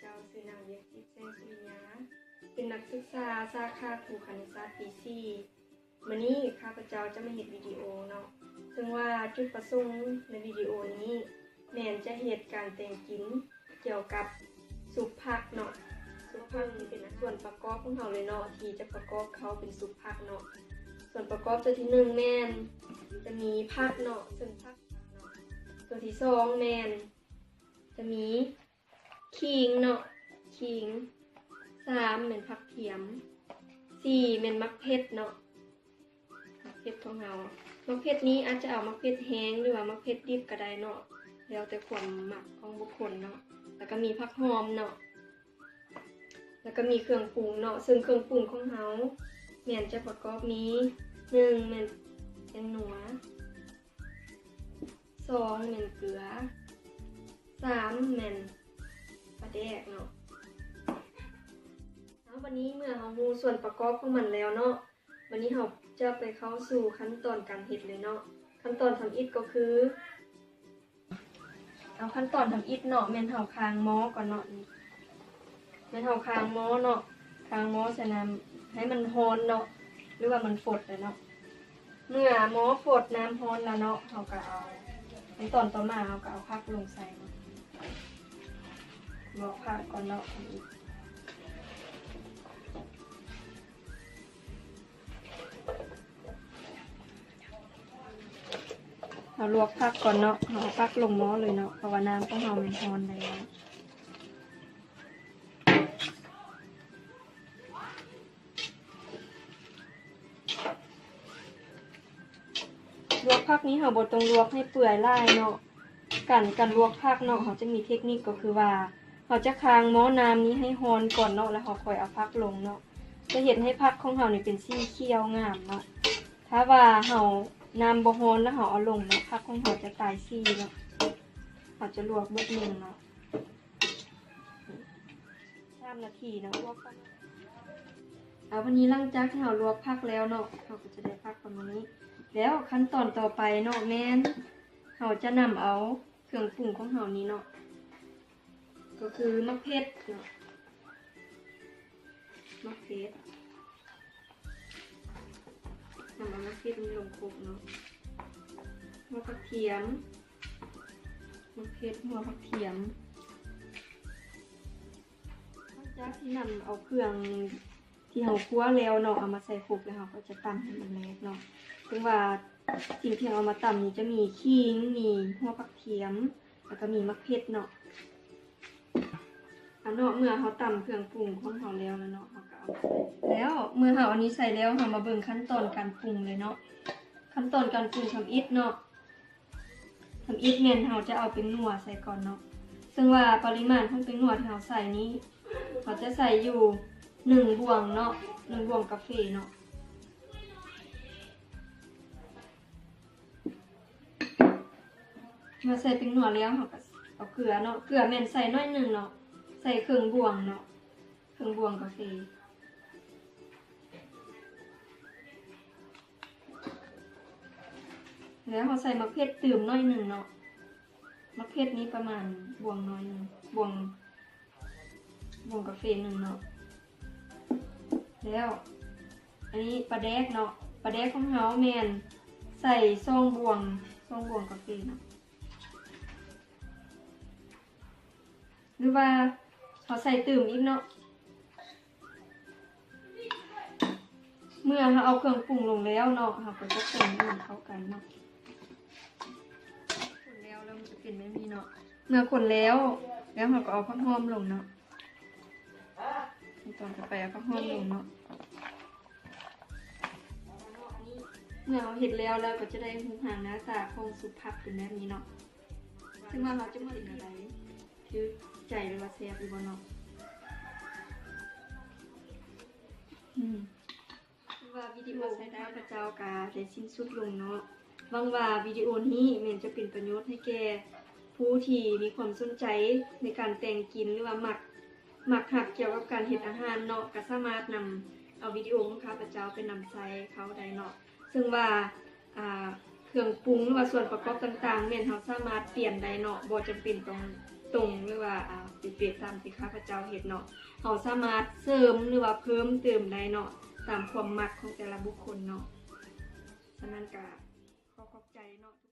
ເຈົ້າຊື່ນາງ ວຽງຈິດ ແສງສຸລິຍາ ເປັນນັກສຶກສາສາຂາຄູຄະນິດສາດປີສີ່. ມື້ນີ້ຂ້າພະເຈົ້າຈະມາເຮັດວິດີໂອເນາະ, ເຊິ່ງວ່າຈຸດປະສົງໃນວິດີໂອນີ້ແມ່ນຈະເຮັດການແຕ່ງກິນກ່ຽວກັບຊຸບຜັກເນາະ. ຊຸບຜັກນີ້ເປັນສ່ວນປະກອບຂອງເຮົາເລີຍເນາະ ທີ່ຈະປະກອບເຂົ້າເປັນຊຸບຜັກເນາະ. ສ່ວນປະກອບຕົວທີໜຶ່ງແມ່ນຈະມີຜັກເນາະ, ເຊິ່ງຜັກເນາະ. ຕົວທີສອງແມ່ນຈະມີ ຂີງເນາະ, ຂີງ. ສາມແມ່ນຜັກທຽມ. ສີ່ແມ່ນໝາກເຜັດເນາະ, ໝາກເຜັດຂອງເຮົາ. ໝາກເຜັດນີ້ອາດຈະເອົາໝາກເຜັດແຫ້ງ ຫຼືວ່າໝາກເຜັດດິບກໍໄດ້ເນາະ, ແລ້ວແຕ່ຄວາມມັກຂອງບຸກຄົນເນາະ. ແລ້ວກໍມີຜັກຫອມເນາະ, ແລ້ວກໍມີເຄື່ອງປຸງເນາະ, ເຊິ່ງເຄື່ອງປຸງຂອງເຮົາແມ່ນຈະປະກອບມີ ໜຶ່ງແມ່ນແປ້ງນົວ, ສອງແມ່ນເກືອ, ສາມແມ່ນປາແດກເນາະ. ເອົາ ບັດນີ້ເມື່ອເຮົາຮູ້ສ່ວນປະກອບຂອງມັນແລ້ວເນາະ, ບັດນີ້ເຮົາຈະໄປເຂົ້າສູ່ຂັ້ນຕອນການເຮັດເລີຍເນາະ. ຂັ້ນຕອນທຳອິດກໍຄື ເອົາ ຂັ້ນຕອນທຳອິດເນາະ ແມ່ນເຮົາຄາງໝໍ້ກ່ອນເນາະ. ນີ້ແມ່ນເຮົາຄາງໝໍ້ເນາະ, ຄາງໝໍ້ໃສ່ນ້ຳໃຫ້ມັນຮ້ອນເນາະ ຫຼືວ່າມັນຟົດແລ້ວເນາະ. ເມື່ອໝໍ້ຟົດນ້ຳຮ້ອນແລ້ວເນາະ, ເຮົາກໍເອົາ ຂັ້ນຕອນຕໍ່ມາເຮົາກໍເອົາຜັກລົງໃສ່ເນາະ. ລວກຜັກກ່ອນເນາະ. ເຮົາລວກຜັກກ່ອນເນາະ, ເຮົາເອົາຜັກລົງໝໍ້ເລີຍເນາະ ເພາະວ່ານ້ຳຂອງເຮົາແມ່ນຮ້ອນແລ້ວ. ລວກຜັກນີ້ເຮົາບໍ່ຕ້ອງລວກໃຫ້ເປື່ອຍຫຼາຍເນາະ. ການ ການລວກຜັກເນາະ ເຮົາຈະມີເທັກນິກກໍຄືວ່າ ເຮົາຈະຄາງໝໍ້ນ້ຳນີ້ໃຫ້ຮ້ອນກ່ອນເນາະ ແລ້ວເຮົາຄ່ອຍເອົາຜັກລົງເນາະ. ຈະເຮັດໃຫ້ຜັກຂອງເຮົານີ້ເປັນສີຂຽວງາມເນາະ. ຖ້າວ່າເຮົາ ນ້ຳບໍ່ຮ້ອນແລ້ວເຮົາເອົາລົງເນາະ, ຜັກຂອງເຮົາຈະຕາຍສີເນາະ. ເຮົາຈະລວກເບິດໜຶ່ງເນາະ ສາມນາທີເນາະ ລວກ. ເອົາ ບັດນີ້ຫຼັງຈາກທີ່ເຮົາລວກຜັກແລ້ວເນາະ, ເຮົາກໍຈະໄດ້ຜັກປະມານນີ້. ແລ້ວຂັ້ນຕອນຕໍ່ໄປເນາະ ແມ່ນເຮົາຈະນຳເອົາເຄື່ອງປຸງຂອງເຮົານີ້ເນາະ ກໍຄືໝາກເຜັດເນາະ, ໝາກເຜັດ. ນຳເອົາໝາກເຜັດນີ້ລົງຄົກເນາະ, ຫົວຜັກທຽມ, ໝາກເຜັດ, ຫົວຜັກທຽມ. ຫຼັງຈາກທີ່ນຳເອົາເຄື່ອງທີ່ເຮົາຂົ້ວແລ້ວເນາະ ເອົາມາໃສ່ຄົກ ແລ້ວເຮົາກໍຈະຕຳໃຫ້ມັນແຫຼກເນາະ. ເຊິ່ງວ່າສິ່ງທີ່ເຮົາເອົາມາຕຳນີ້ຈະມີຂີງ, ມີຫົວຜັກທຽມ, ແລ້ວກໍມີໝາກເຜັດເນາະ. ອາເນາະ ເມື່ອເຮົາຕຳເຄື່ອງປຸງຂອງເຮົາແລ້ວລະເນາະ ເຮົາກໍເອົາໃສ່ແລ້ວ. ເມື່ອເຮົາເອົານີ້ໃສ່ແລ້ວ ເຮົາມາເບິ່ງຂັ້ນຕອນການປຸງເລີຍເນາະ. ຂັ້ນຕອນການປຸງທຳອິດເນາະ, ທຳອິດແມ່ນເຮົາຈະເອົາແປ້ງນົວໃສ່ກ່ອນເນາະ. ເຊິ່ງວ່າປະລິມານຂອງແປ້ງນົວທີ່ເຮົາໃສ່ນີ້ ເຮົາຈະໃສ່ຢູ່ໜຶ່ງບ່ວງເນາະ, ໜຶ່ງບ່ວງກາເຟເນາະ. ເມື່ອໃສ່ແປ້ງນົວແລ້ວ ເຮົາກໍເອົາເກືອເນາະ, ເກືອແມ່ນໃສ່ໜ້ອຍໜຶ່ງເນາະ, ໃສ່ເຄິ່ງບ່ວງເນາະ, ເຄິ່ງບ່ວງກາເຟ. ແລ້ວເຮົາໃສ່ໝາກເຜັດຕື່ມໜ້ອຍໜຶ່ງເນາະ, ໝາກເຜັດນີ້ປະມານບ່ວງໜ້ອຍໜຶ່ງ, ບ່ວງ ບ່ວງກາເຟໜຶ່ງເນາະ. ແລ້ວອັນນີ້ປາແດກເນາະ, ປາແດກຂອງເຮົາແມ່ນໃສ່ສອງບ່ວງ, ສອງບ່ວງກາເຟເນາະ. ຫຼືວ່າເຮົາໃສ່ຕື່ມອີກເນາະ. ເມື່ອເຮົາເອົາເຄື່ອງປຸງລົງແລ້ວເນາະ, ເຮົາກໍຈະຄົນໃຫ້ມັນເຂົ້າກັນເນາະ. ຄົນແລ້ວ ແລ້ວມັນຈະເປັນແບບນີ້ເນາະ. ເມື່ອຄົນແລ້ວ ແລ້ວເຮົາກໍເອົາຜັກຫອມລົງເນາະ. ຂັ້ນຕອນຕໍ່ໄປເອົາຜັກຫອມລົງເນາະ. ເມື່ອເຮົາເຮັດແລ້ວ ແລ້ວກໍຈະໄດ້ຮູບຮ່າງໜ້າຕາຂອງຊຸບຜັກເປັນແບບນີ້ເນາະ. ເຊິ່ງວ່າເຮົາຈະມາເຮັດແນວໃດ ຖືກໃຈ ຫຼືວ່າແຊບຢູ່ບໍ່ເນາະ? ອືມ ເຊິ່ງວ່າວິດີໂອຂອງຂ້າພະເຈົ້າກະໄດ້ສິ້ນສຸດລົງເນາະ. ຫວັງວ່າວິດີໂອນີ້ແມ່ນຈະເປັນປະໂຫຍດໃຫ້ແກ່ຜູ້ທີ່ມີຄວາມສົນໃຈໃນການແຕ່ງກິນ ຫຼືວ່າມັກ ມັກຮັກກ່ຽວກັບການເຮັດອາຫານເນາະ, ກໍສາມາດນຳເອົາວິດີໂອຂອງຂ້າພະເຈົ້າໄປນຳໃຊ້ເຂົ້າໄດ້ເນາະ. ເຊິ່ງວ່າ ອ່າ ເຄື່ອງປຸງ ຫຼືວ່າສ່ວນປະກອບຕ່າງໆ ແມ່ນເຮົາສາມາດປ່ຽນໄດ້ເນາະ, ບໍ່ຈຳເປັນຕ້ອງ ຕົງ ຫຼືວ່າ ອ່າ ເປະໆຕາມທີ່ຂ້າພະເຈົ້າເຮັດເນາະ. ເຮົາສາມາດເສີມ ຫຼືວ່າເພີ່ມເຕີມໄດ້ເນາະ ຕາມຄວາມມັກຂອງແຕ່ລະບຸກຄົນເນາະ. ສະນັ້ນກະຂໍຂອບໃຈເນາະ.